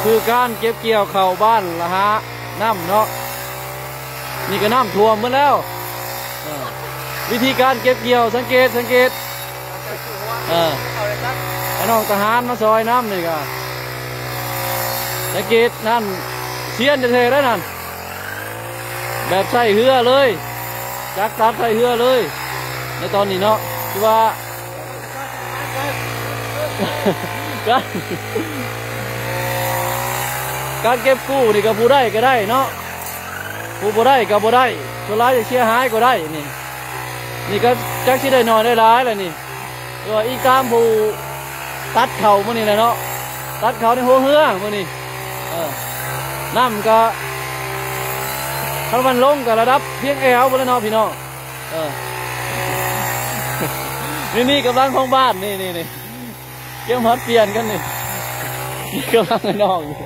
ຄືການເກັບກ່ຽວເຂົ້າບ້ານລະຫານ້ຳເນາະ. ນີ້ກໍນ້ຳຖ້ວມໝົດແລ້ວ. ເອີ ວິທີການເກັບກ່ຽວ ສັງເກດ ສັງເກດ ເອີ ໃຫ້ນ້ອງທະຫານມາຊ່ອຍນຳນີ້ກໍ ສັງເກດນັ້ນ ຊຽນແທ້ໆ ແລ້ວນັ້ນ. ແບບໃຊ້ເຮືອເລີຍ ຈັກຕັດໃຊ້ເຮືອເລີຍໃນຕອນນີ້ເນາະ. ຄືວ່າ ການ ການເກັບກູ້ນີ້ກໍຜູ້ໄດ້ກໍໄດ້ເນາະ ຜູ້ບໍ່ໄດ້ກໍບໍ່ໄດ້ ສ່ວນຫຼາຍຈະເສຍຫາຍກວ່າໄດ້ນີ້. ນີ້ກໍຈັກຊິໄດ້ໜ້ອຍໄດ້ຫຼາຍແລ້ວນີ້. ແຕ່ວ່າອີງຕາມຜູ້ຕັດເຂົ້າມື້ນີ້ແຫຼະເນາະ ຕັດເຂົ້າໃນຫົວເຮືອມື້ນີ້. ເອີ ນ້ຳກະ ຄັນມັນລົງກະລະດັບພຽງແອວພຸ້ນແຫຼະເນາະພີ່ນ້ອງ. ເອີ ນີ້ ນີ້ກຳລັງຂອງບ້ານ ນີ້ ນີ້ ນີ້ ກຽມຮອດປ່ຽນກັນນີ້ ນີ້ກຳລັງໃຫ້ນ້ອງຢູ່.